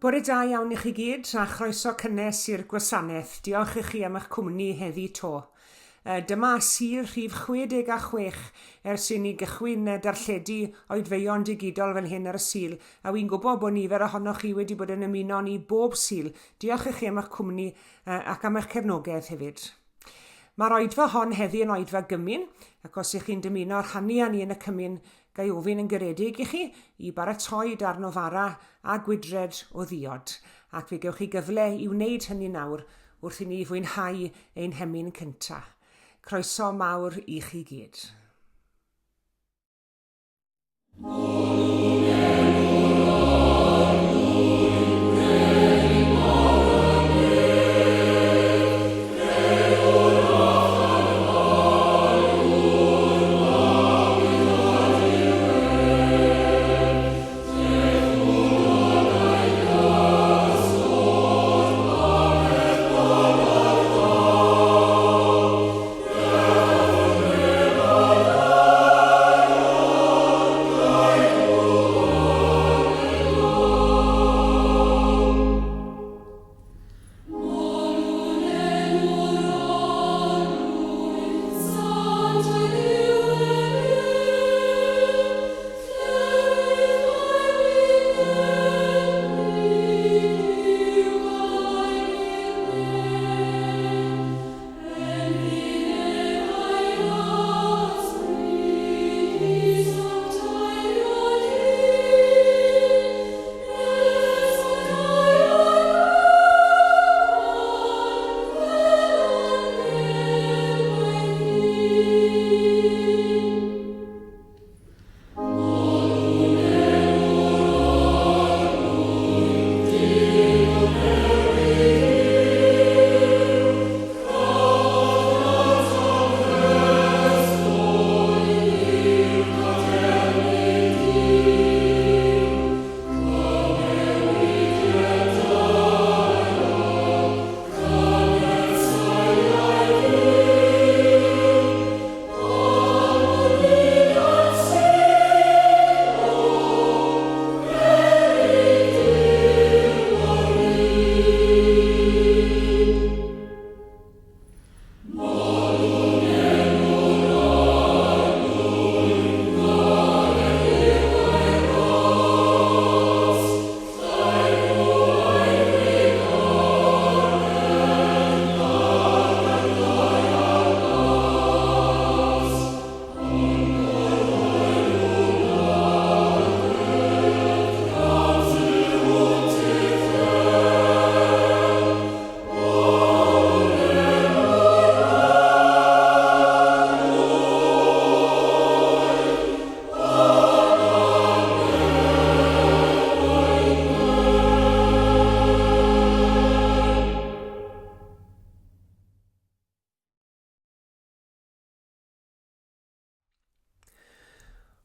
Bore da iawn i chi gyd a chroeso cynnes i'r gwasanaeth. Diolch i chi am eich cwmni heddi to. Dyma Sul rhif 66 ers i ni gychwyn darlledu oedfeuon digidol fel hyn ar y Sul, a wi'n gwybod bod nifer ohonoch chi wedi bod yn ymuno ni bob Sul. Diolch i chi am eich cwmni ac am eich cefnogaeth hefyd. Mae'r oedfa hon heddi yn oedfa gymun, ac os ych chi'n dymuno rhannu â ni yn y cymun, ga i ofyn yn garedig i chi i baratoi darn o fara a gwydred o ddiod, ac fe gewch chi gyfle i wneud hynny nawr wrth i ni fwynhau ein hemyn cynta. Croeso mawr i chi gyd.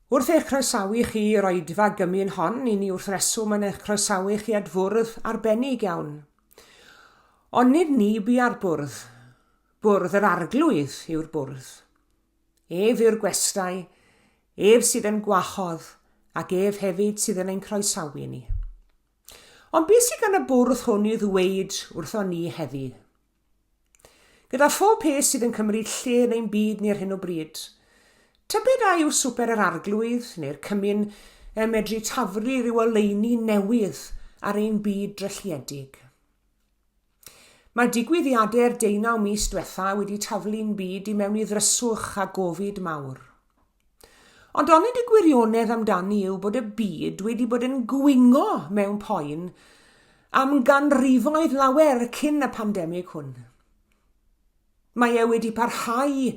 Wrth eich croesawu chi i'r oedfa gymun hon, i ni wrth reswm yn eich croesawu chi at fwrdd arbennig iawn. Ond nid ni bia'r bwrdd. Bwrdd yr Arglwydd yw'r bwrdd. Ef yw'r gwestai, ef sydd yn gwahodd, ac ef hefyd sydd yn ein croesawu ni. Ond beth sydd gan y bwrdd hwn i ddweud wrthon ni heddi? Gyda phob peth sydd yn cymryd lle yn ein byd ni ar hyn o bryd, tybed a yw Swper yr Arglwydd neu'r Cymun yn medru taflu rhyw oleuni newydd ar ein byd drylliedig? Mae digwyddiadau'r deunaw mis diwetha wedi taflu'n byd i mewn i ddryswch a gofid mawr. Ond onid y gwirionedd amdani yw bod y byd wedi bod yn gwingo mewn poen am ganrifoedd lawer cyn y pandemig hwn? Mae e wedi parhau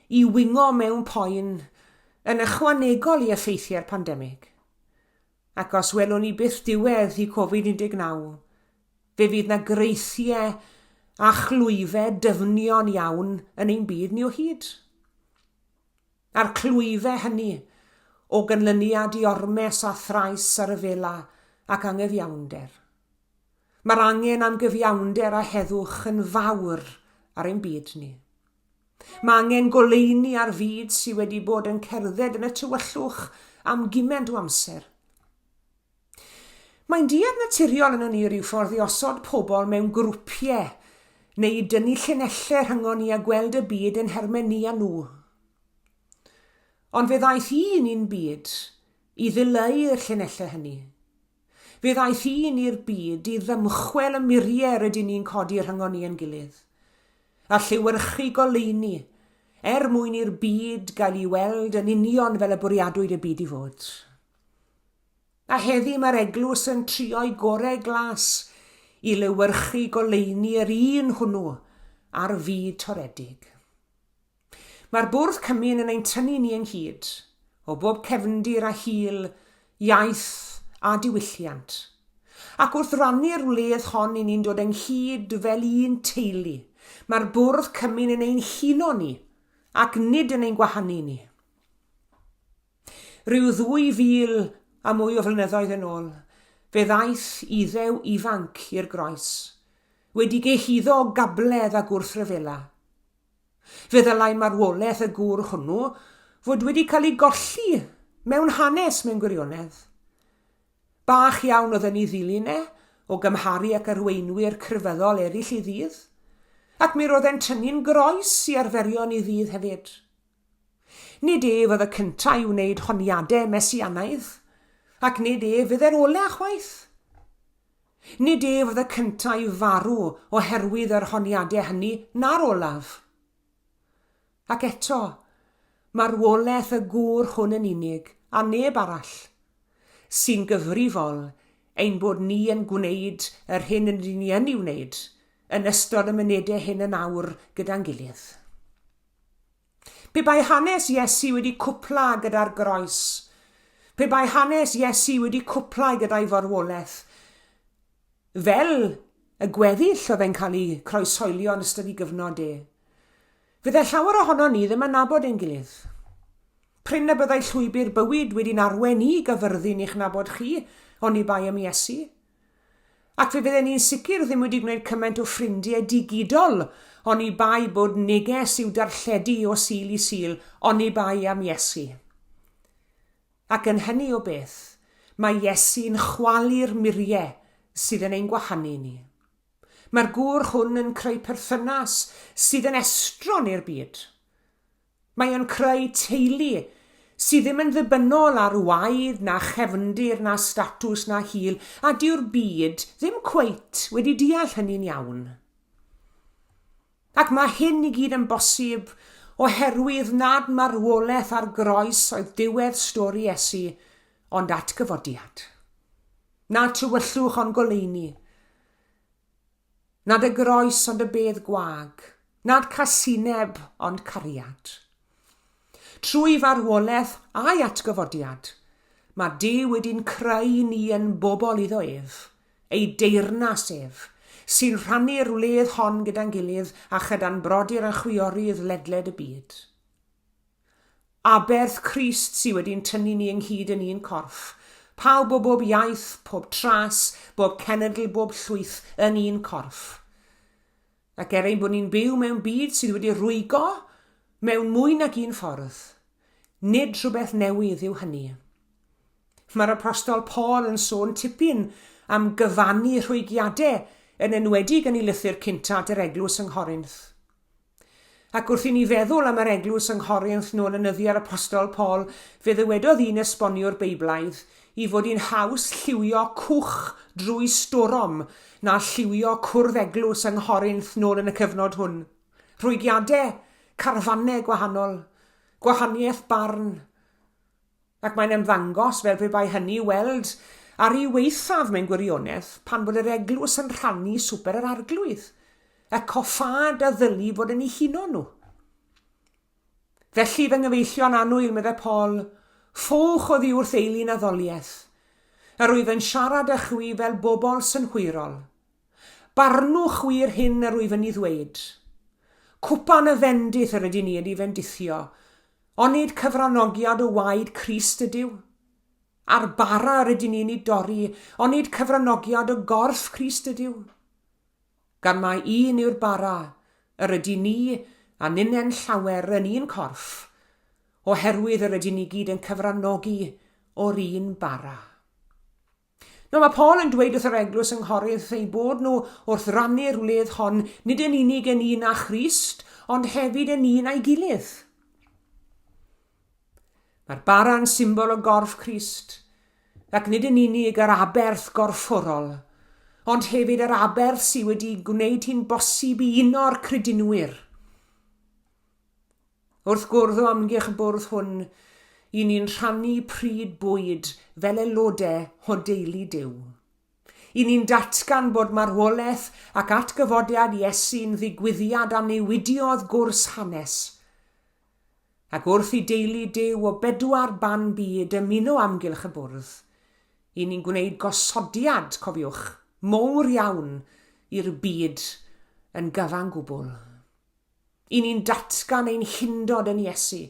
i wingo mewn poen yn ychwanegol i effeithiau'r pandemig. Ac os welwn ni byth diwedd i Covid-19, fe fydd 'na greithiau a chlwyfau dyfnion iawn yn ein byd ni o hyd. A'r clwyfe hynny, o ganlyniad i ormes a thrais a rhyfela ac angyfiawnder. Mae'r angen am gyfiawnder a heddwch yn fawr ar ein byd ni. Mae angen goleuni ar fyd sydd wedi bod yn cerdded yn y tywyllwch am gymaint o amser. Mae'n duedd naturiol ynon ni ryw ffordd i osod pobl mewn grwpiau neu i dynnu llinellau rhyngon ni a gweld y byd yn nhermau ni a nhw. Ond fe ddaeth un i'n byd i ddileu'r llinellau hynny. Fe ddaeth un i'r byd i ddymchwel y muriau rydyn ni'n codi rhyngon ni a'n gilydd, a llewyrchu goleuni, er mwyn i'r byd gael ei weld yn union fel y bwriadwyd y byd i fod. A heddi mae'r eglwys yn trio'i gorau glas i lewyrchu goleuni yr un hwnnw ar fyd toredig. Mae'r Bwrdd Cymun yn ein tynnu ni ynghyd, o bob cefndir a hil, iaith a diwylliant. Ac wrth rannu'r wledd hon i ni'n dod ynghyd fel un teulu, mae'r Bwrdd Cymun yn ein huno ni, ac nid yn ein gwahanu ni. Rhyw 2,000 a mwy o flynyddoedd yn ôl, fe ddaeth Iddew ifanc i'r groes, wedi gyhuddo o gabledd a gwrthryfela. Fe ddylai marwolaeth y gŵr hwnnw fod wedi cael ei golli mewn hanes mewn gwirionedd. Bach iawn oedd yn ei ddilyn e, o gymharu ac arweinwyr crefyddol eraill ei ddydd, ac mi roedd e'n tynnu'n groes i arferion ei ddydd hefyd. Nid ef oedd y cyntaf i wneud honiadau mesianaidd, ac nid ef fydd e'r ola chwaith. Nid ef oedd y cyntaf i farw oherwydd yr honiadau hynny, na'r olaf. Ac eto, marwolaeth y gŵr hwn yn unig, a neb arall, sy'n gyfrifol ein bod ni yn gwneud yr hyn ydyn ni yn ei wneud yn ystod y munudau hyn yn awr gyda'n gilydd. Pe bai hanes Iesu wedi cwpla gyda'r groes, pe bai hanes Iesu wedi cwpla gyda'i farwolaeth, fel y gweddill oedd e'n cael eu croeshoelio yn ystod ei gyfnod e, fydde llawer ohonon ni ddim yn nabod ein gilydd. Prin y byddai llwybr bywyd wedi'n arwain ni i Gaerfyrddin i'ch nabod chi, oni bai am Iesu. Ac fe fydden ni'n sicr ddim wedi gwneud cymaint o ffrindiau digidol oni bai bod neges i'w darlledu o Sul i Sul oni bai am Iesu. Ac yn hynny o beth, mae Iesu'n chwalu'r muriau sydd yn ein gwahanu ni. Mae'r gŵr hwn yn creu perthynas sydd yn estron i'r byd. Mae o'n creu teulu sydd ddim yn ddibynnol ar waed na chefndir na statws na hil, a dyw'r byd ddim cweit wedi deall hynny'n iawn. Ac mae hyn i gyd yn bosib oherwydd nad marwolaeth ar groes oedd diwedd stori Iesu, ond atgyfodiad. Na tywyllwch ond goleuni. Nad y groes ond y bedd gwag, nad casineb ond cariad. Trwy farwolaeth a'i atgyfodiad, mae Duw wedi'n creu ni yn bobl iddo ef, ei deyrnas ef, sy'n rhannu'r wledd hon gyda'n gilydd a chyda'n brodyr a'n chwiorydd ledled y byd. Aberth Crist sy wedi'n tynnu ni ynghyd yn un corff. Pawb o bob iaith, pob tras, bob cenedl, bob llwyth, yn un corff. Ac er ein bod ni'n byw mewn byd sydd wedi rwygo mewn mwy nag un ffordd, nid rhywbeth newydd yw hynny. Mae'r Apostol Paul yn sôn tipyn am gyfannu rhwygiadau, yn enwedig yn ei lythyr cynta at yr eglwys yng Nghorinth. Ac wrth i ni feddwl am yr eglwys yng Nghorinth nôl yn nyddiau'r Apostol Paul, fe ddywedodd un esboniwr Beiblaidd i fod hi'n haws lliwio cwch drwy storom na lliwio cwrdd eglwys yng Nghorinth nôl yn y cyfnod hwn. Rhwygiadau, carfannau gwahanol, gwahaniaeth barn, Ac mae'n ymddangos fel pe bai hynny i'w weld ar ei waethaf mewn gwirionedd pan fod yr eglwys yn rhannu swper yr Arglwydd, y coffâd a ddyli fod yn eu huno nhw. Felly, fy nghyfeillion annwyl, meddai Paul, ffowch oddi wrth eilun addoliaeth. Yr wyf yn siarad â chwi fel bobl synhwyrol. Barnwch chwi'r hyn yr wyf yn ei ddweud. Cwpan y fendith yr ydyn ni yn ei fendithio, onid cyfranogiad o waed Crist ydyw? A'r bara yr ydyn ni'n ei dorri, onid cyfranogiad o gorff Crist ydyw? Gan mai un yw'r bara, yr ydyn ni a ninne'n llawer yn un corff, oherwydd yr ydyn ni gyd yn cyfranogi o'r un bara. No, mae Paul yn dweud wrth yr eglwys yng Nghorinth eu bod nhw wrth rannu'r wledd hon nid yn unig yn un â Christ, ond hefyd yn un â'i gilydd. Mae'r bara'n symbol o gorff Crist, ac nid yn unig yr aberth gorfforol, ond hefyd yr aberth sydd wedi gwneud hi'n bosib i uno'r credinwyr. Wrth gwrdd o amgylch y bwrdd hwn, i ni'n rhannu pryd bwyd fel aelodau o deulu Duw. I ni'n datgan bod marwolaeth ac atgyfodiad Iesu'n ddigwyddiad a newidiodd gwrs hanes. Ac wrth i deulu Duw o bedwar ban byd ymuno amgylch y bwrdd, i ni'n gwneud gosodiad, cofiwch, mowr iawn i'r byd yn gyfan gwbl. I ni'n datgan ein hundod yn Iesu,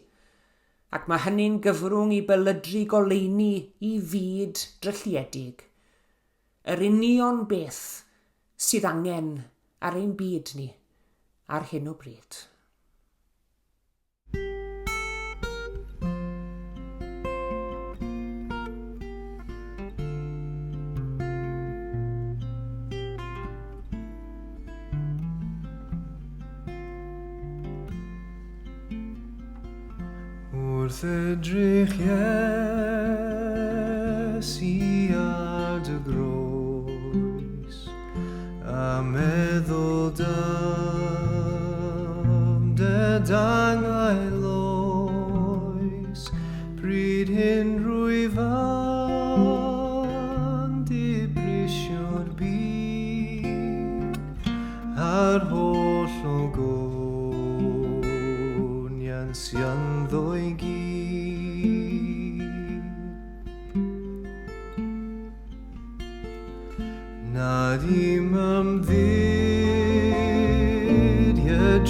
ac mae hynny'n gyfrwng i belydru goleuni i fyd drylliedig. Yr union beth sydd angen ar ein byd ni ar hyn o bryd. Wrth edrych Iesu ar dy groes A meddwl dam dy dangau loes Pryd hyn rwyf yn dibrisio'r byd A'r holl ogoniant sy ynddo i gyd. Nad i'm ymddiried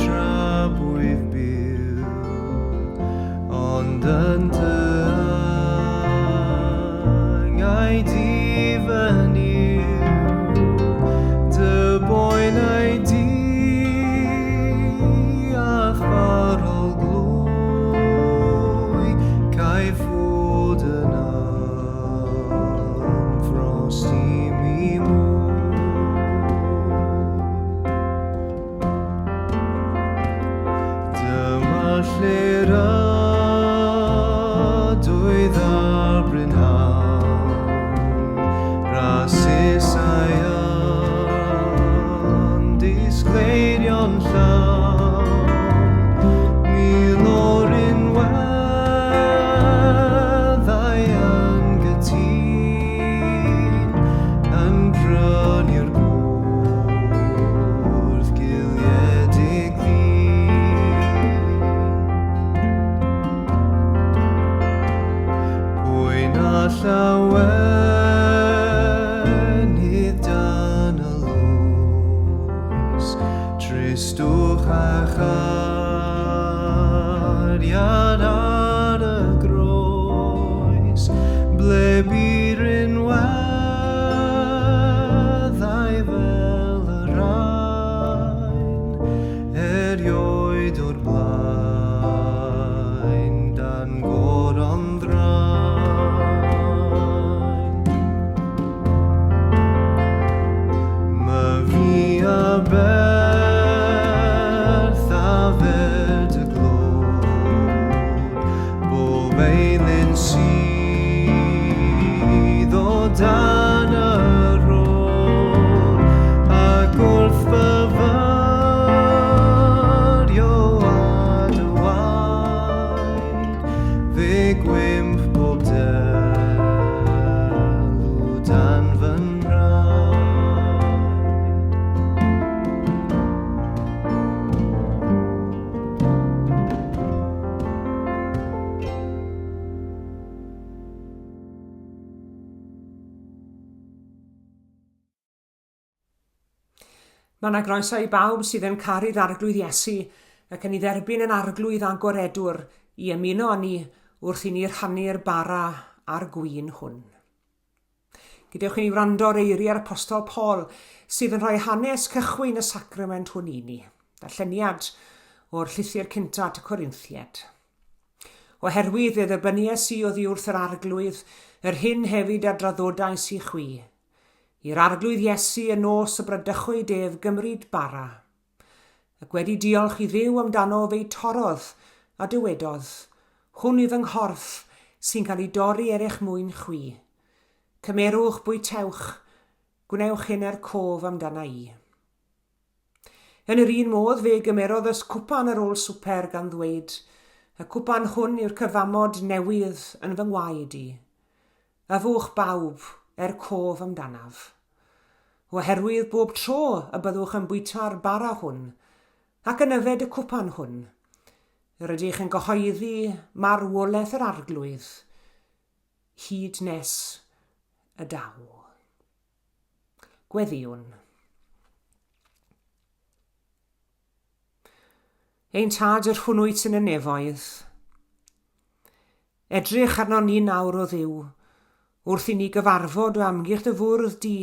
tra bwyf byw, ond yn dy angau di fy Nuw, dy boenau di a'th farol glwy, caiff fod yn Ymffrost i mi mwy. Dyma lle'r ydwydd ar brynhawn, Brasusau yn disgleirio'n llawn, Mil o'r unweddau yn gytûn, yn prynu'r gwrth giliedig ddyn. Pwy na llawenydd dan y loes, Tristwch a chariad ar y groes, ble bu rinweddau fel y rhain, erioed o'r blaen dan goron ddrain. Myfi a berth a fer dy glod, bob eilun sydd o dan y rhod, ac wrth fyfyrio ar dy waed, fe gwymp bob delw dan fy nhraed. Mae yna groeso i bawb sydd yn caru'r Arglwydd Iesu ac yn ei dderbyn yn Arglwydd a Gwaredwr i ymuno â ni wrth i ni rhannu'r bara a'r gwin hwn. Gadewch i ni wrando ar eiriau'r Apostol Paul sydd yn rhoi hanes cychwyn y sacrament hwn i ni. Darlleniad o'r llythyr cyntaf at y Corinthiaid. Oherwydd fe dderbyniais i oddi wrth yr Arglwydd yr hyn hefyd a draddodais i chwi. I'r Arglwydd Iesu y nos y bradychwyd ef gymryd bara, ac wedi diolch i Dduw amdano fe'i torrodd a dywedodd, Hwn yw fy nghorff sy'n cael ei dorri er eich mwyn chwi. Cymerwch, bwytewch, gwnewch hyn er cof amdana i. Yn yr un modd fe gymerodd y cwpan ar ôl swper gan ddweud, Y cwpan hwn yw'r cyfamod newydd yn fy ngwaed i. Yfwch bawb er cof amdanaf. Oherwydd bob tro y byddwch yn bwyta'r bara hwn ac yn yfed y cwpan hwn, yr ydych yn gyhoeddi marwolaeth yr Arglwydd hyd nes y daw. Gweddïwn. Ein Tad yr hwn wyt yn y nefoedd, edrych arnon ni nawr o Dduw, wrth i ni gyfarfod o amgylch dy fwrdd di.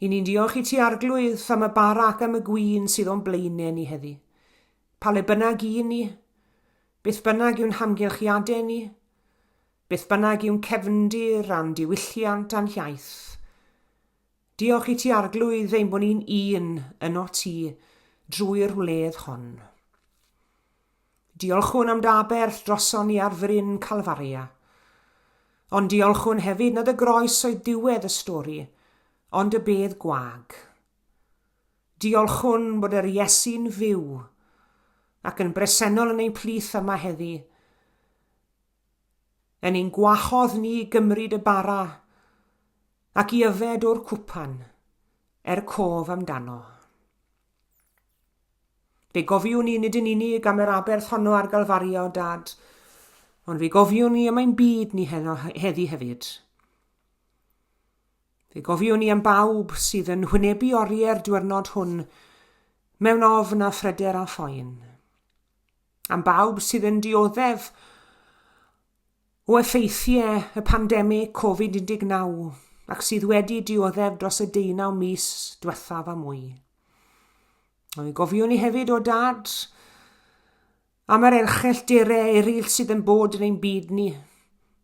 I ni'n diolch i ti Arglwydd am y bara ac am y gwin sydd o'n blaenau ni heddi. Pa le bynnag i ni, beth bynnag yw'n hamgylchiadau ni, Beth bynnag yw'n cefndir a'n diwylliant a'n hiaith, diolch i ti Arglwydd ein bod ni'n un yno ti drwy'r wledd hon. Diolchwn am dy aberth droson ni ar fryn Calfaria. Ond diolchwn hefyd nad y groes oedd diwedd y stori, ond y bedd gwag. Diolchwn bod yr Iesu'n fyw ac yn bresennol yn ein plith yma heddi, Yn ein gwahodd ni i gymryd y bara ac i yfed o'r cwpan, er cof amdano. Fe gofiwn ni nid yn unig am yr aberth honno ar Galfaria o Dad, ond fe gofiwn ni am ein byd ni heno, heddi hefyd. Fe gofiwn ni am bawb sydd yn hwynebu oriau'r diwrnod hwn mewn ofn a phryder a phoen. Am bawb sydd yn dioddef o effeithiau y pandemig Covid-19 ac sydd wedi dioddef dros y deunaw mis diwethaf a mwy. Ond gofiwn ni hefyd o Dad am yr erchyllterau eraill sydd yn bod yn ein byd ni,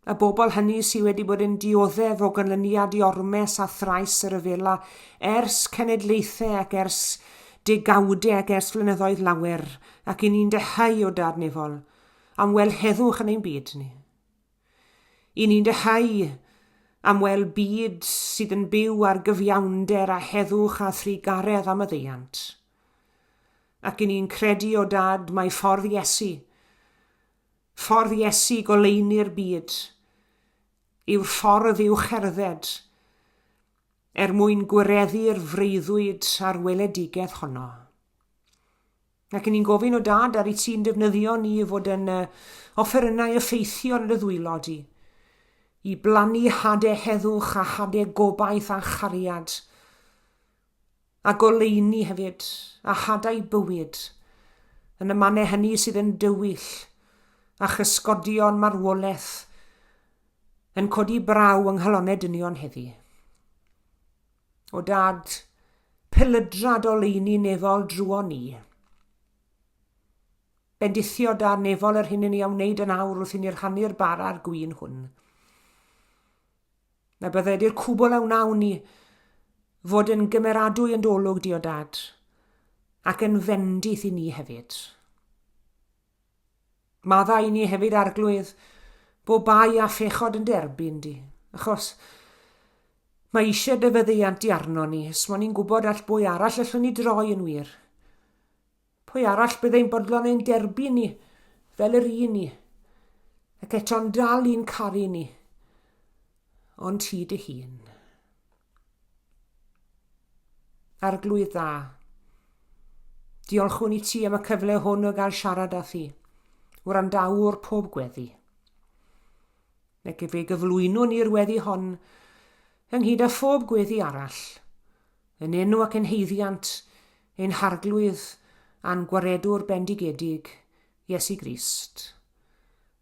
y bobl hynny sydd wedi bod yn dioddef o ganlyniad i ormes a thrais y rhyfela ers cenedlaethau ac ers degawdau ac ers flynyddoedd lawer, ac i ni'n dyheu o Dad Nefol am weld heddwch yn ein byd ni. I ni'n dyheu am weld byd sydd yn byw ar gyfiawnder a heddwch a thrugaredd a maddeuant. Ac i ni'n credu o Dad mai ffordd Iesu, Ffordd Iesu goleuni'r byd yw'r ffordd i'w cherdded er mwyn gwireddu'r freuddwyd a'r weledigaeth honno. Ac yn ni'n gofyn o Dad ar i ti'n defnyddio ni i fod yn offerynnau effeithiol yn dy ddwylo di, i blannu hadau heddwch a hadau gobaith a chariad, a goleuni hefyd, a hadau bywyd, yn y mannau hynny sydd yn dywyll, a chysgodion marwolaeth yn codi braw yng nghalonnau dynion heddi. O Dad, pelydrad oleuni nefol drwon ni. Bendithio da nefol yr hyn i ni a wneud yn awr wrth i ni rhannu'r bara a'r gwin hwn. Na bydded i'r cwbl a wnawn ni fod yn gymeradwy yn dolwg di o Dad, ac yn fendith i ni hefyd. Madda i ni hefyd, Arglwydd, bob bai a phechod yn derbyn di, achos mae eisiau dy feddiant di arno ni, smo ni'n gwybod all bwy arall allwn ni droi yn wir. Pwy arall byddai'n bodlon ein derbyn ni fel yr un ni, ac eto'n dal i'n caru ni, ond ti dy hun. Arglwydd dda, diolchwn i ti am y cyfle hwn o gael siarad â thi, wrandawr pob gweddi. Ac fe gyflwynwn ni'r weddi hon ynghyd â phob gweddi arall, Yn enw ac yn haeddiant ein Harglwydd a'n Gwaredwr bendigedig, Iesu Grist.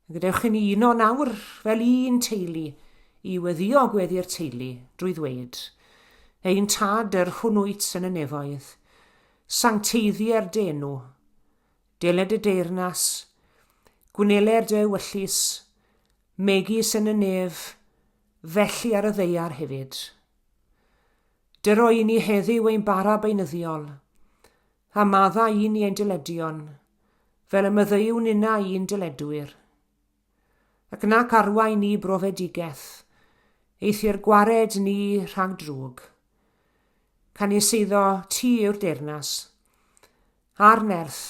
Gadewch i ni uno nawr fel un teulu i weddio gweddi'r teulu drwy ddweud, Ein Tad yr hwn wyt yn y nefoedd, sancteiddier dy enw, deled dy deyrnas, gwneler dy ewyllys, megis yn y nef, felly ar y ddaear hefyd. Dyro i ni heddiw ein bara beunyddiol, a madda i ni ein dyledion, fel y maddeuwn ninnau i'n dyledwyr. Ac nac arwain ni brofedigaeth, eithr gwared ni rhag drwg. Canys eiddo ti yw'r deyrnas, a'r nerth,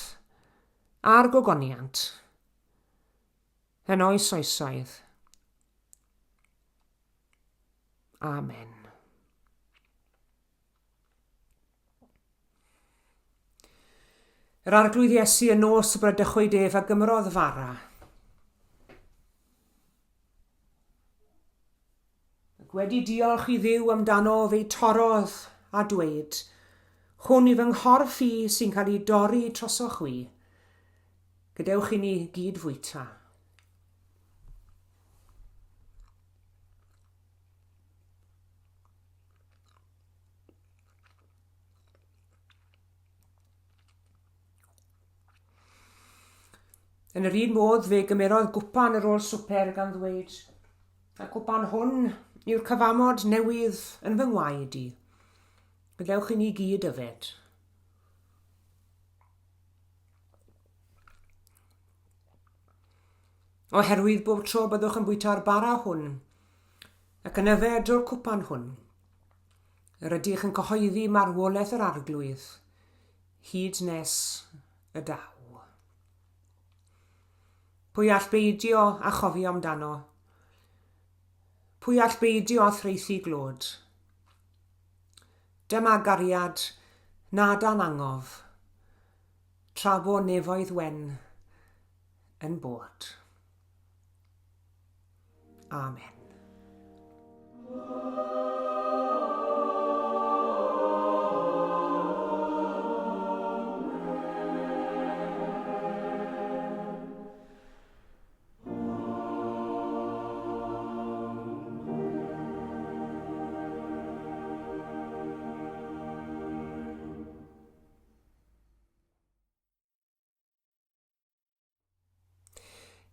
a'r gogoniant, yn oes oesoedd. Amen. Yr Arglwydd Iesu y nos y bradychwyd ef a gymrodd fara. Ac wedi diolch i Dduw amdano fe'i torrodd a dweud, Hwn i fy nghorff i sy'n cael ei dorri trosoch chwi. Gadewch i ni gyd fwyta. Yn yr un modd, fe gymerodd gwpan ar ôl swper gan ddweud, Y cwpan hwn yw'r cyfamod newydd yn fy ngwaed i. Gadewch i ni gyd yfed. Oherwydd bob tro byddwch yn bwyta'r bara hwn ac yn yfed o'r cwpan hwn, yr ydych yn cyhoeddi marwolaeth yr Arglwydd hyd nes y daw. Pwy all beidio â chofio amdano? Pwy all beidio â thraethu glod? Dyma gariad na dan angof, tra bo nefoedd wen yn bod. Amen.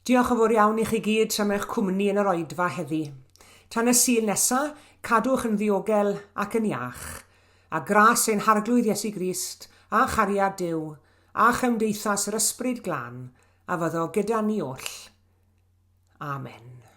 Diolch yn fawr iawn i chi gyd am eich cwmni yn yr oedfa heddi. Tan y Sul nesa, cadwch yn ddiogel ac yn iach. A gras ein Harglwydd Iesu Grist, a chariad Duw, a chymdeithas yr Ysbryd Glân, a fyddo gyda ni oll. Amen.